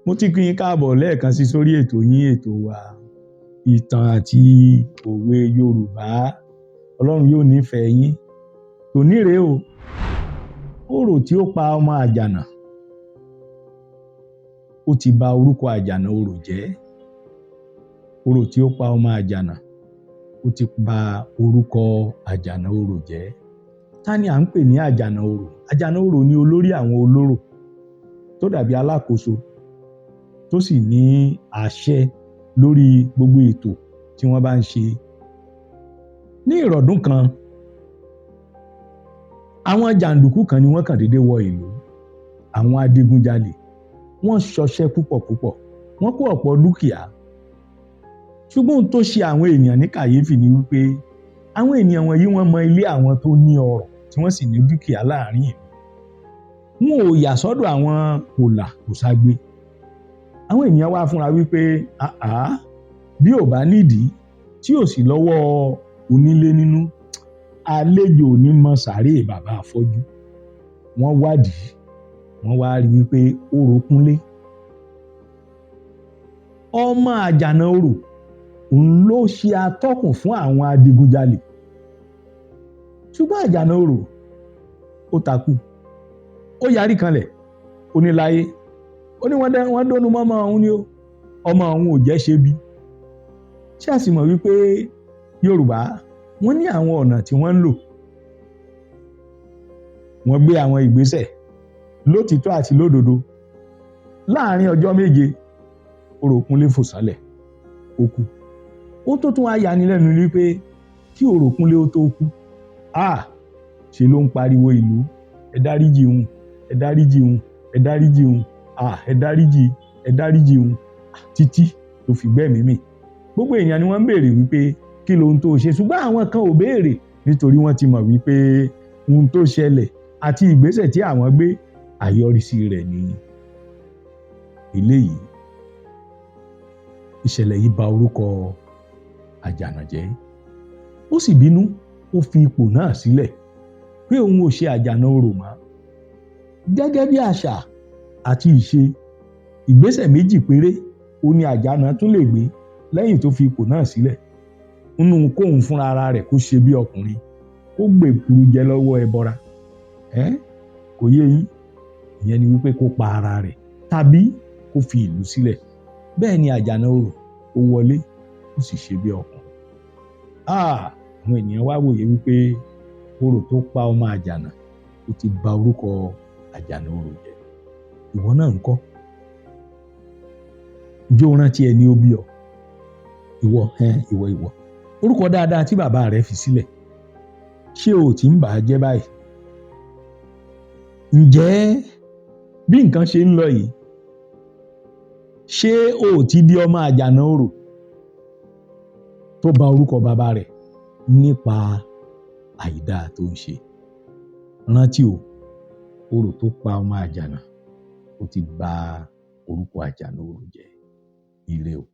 Mo ti kí yín káàbọ̀ lẹ́ẹ̀kan sí sórí ètò yín, ètò wa, ìtàn àti òwe Yorùbá. Ọlọ́run yóò nífẹ̀ẹ́ yín. Tòní rèé o, orò tí ó pa ọmọ Àjànà, ó ti ba orúkọ Àjànà Orò jẹ́. Orò tí ó pa ọmọ Àjànà, ó ti ba orúkọ Àjànà Orò jẹ́. Ta ni à ń pè ní Àjànà Orò? Àjànà Orò ni olórí àwọn olórò tó dàbí alákòóso, tó sì ní àṣẹ lórí gbogbo ètò tí wọ́n bá ń ṣe. Ní ìrọ̀dún kan, àwọn jàǹdùkú kan ni wọ́n kàn déédé wọ ìlú, àwọn adigunjalè. Wọ́n ṣọṣẹ́ púpọ̀ púpọ̀, wọ́n kó ọ̀pọ̀ dúkìá. Ṣùgbọ́n ohun tó ṣe àwọn ènìyàn ní kàyéfì ni wípé àwọn ènìyàn wọ̀nyí, wọ́n mọ ilé àwọn tó ní ọrọ̀ tí wọ́n sì ní dúkìá láàrin ìlú. Wọn ò yà sọ́dọ̀ àwọn kòlà kòságbé. Àwọn ènìyàn wá fúnra wípé àá, bí ò bá nídìí tí ò sì lọ́wọ́ onílé nínú, àlejò ò ní mọ sàárè bàbá afọ́jú. Wọ́n wádìí, wọ́n wá rí wípé Orò Kúnlé, ọmọ Àjànà Orò, òun ló ṣe atọ́kùn fún àwọn adigunjalè. Ṣùgbọ́n Àjànà Orò, ó takú, ó yarí kanlẹ̀, ó ní láyé, ó ní wọ́n dónú mọ́mọ́ òun ni ó, ọmọ òun ò jẹ́ ṣe bí. Ṣé a sì mọ̀ wípé Yorùbá, wọ́n ní àwọn ọ̀nà tí wọ́n ń lò? Wọ́n gbé àwọn ìgbésẹ̀ lótìtọ́ àti lódodo. Láàárín ọjọ́ 7, Orò Kúnlé fò sánlẹ̀, ó kú. Ó tó tún wá yanilẹ́nu ni wípé kí Orò Kúnlé ó tó kú, ṣe ló ń pariwo ìlú, "Ẹ dáríjì òun, ẹ dáríjì òun, ẹ dáríjì òun, ẹ dáríjì, ẹ dáríjì òun," títí tó fi gbẹ́mìí mì. Gbogbo èèyàn ni wọ́n ń béèrè wípé kí lohun tó ṣe, ṣùgbọ́n àwọn kan ò béèrè nítorí wọ́n ti mọ̀ wípé ohun tó ṣẹlẹ̀ àti ìgbésẹ̀ tí àwọn gbé, àyọrísí rẹ̀ ní eléyìí. Ìṣẹ̀lẹ̀ yìí ba orúkọ Àjànà jẹ́. Ó sì bínú, ó fi ipò náà sílẹ̀ pé òun ò ṣe Àjànà Orò mọ́. Gẹ́gẹ́ bí àṣà àti ìṣe, ìgbésẹ̀ méjì péré ó ní Àjànà tún lè gbé lẹ́yìn tó fi ipò náà sílẹ̀. Nínú kóun fúnra ara rẹ̀ kó ṣe bí ọkùnrin, kó gbèkuru jẹ lọ́wọ́ ẹbọra, ẹ́ kò yé yín, ìyẹn ni wípé kó pa ara rẹ̀ tàbí kó fi ìlú sílẹ̀. Bẹ́ẹ̀ ni Àjànà Orò, ó wọlé, ó sì ṣe bí ọkùnrin. Àwọn ènìyàn wá wòye wípé orò tó pa ọmọ Àjànà, ó ti ba orúkọ Àjànà Orò jẹ́. Ìwọ náà ń kọ́? Ǹjẹ́ o rántí ẹni ó bí ọ? Ìwọ, ìwọ, ìwọ, orúkọ dáadáa tí bàbá rẹ fi sílẹ̀, ṣé o ti ń bà á jẹ́ báyìí? Ǹjẹ́ bí nǹkan ṣe ń lọ yìí, ṣé o ti di ọmọ Àjànà Orò tó bà orúkọ bàbá rẹ̀ nípa àìdáa tó ń ṣe? Rántí o, orò tó pa ọmọ Àjànà, ó ti bà orúkọ Àjànà Orò jẹ́. Ire o.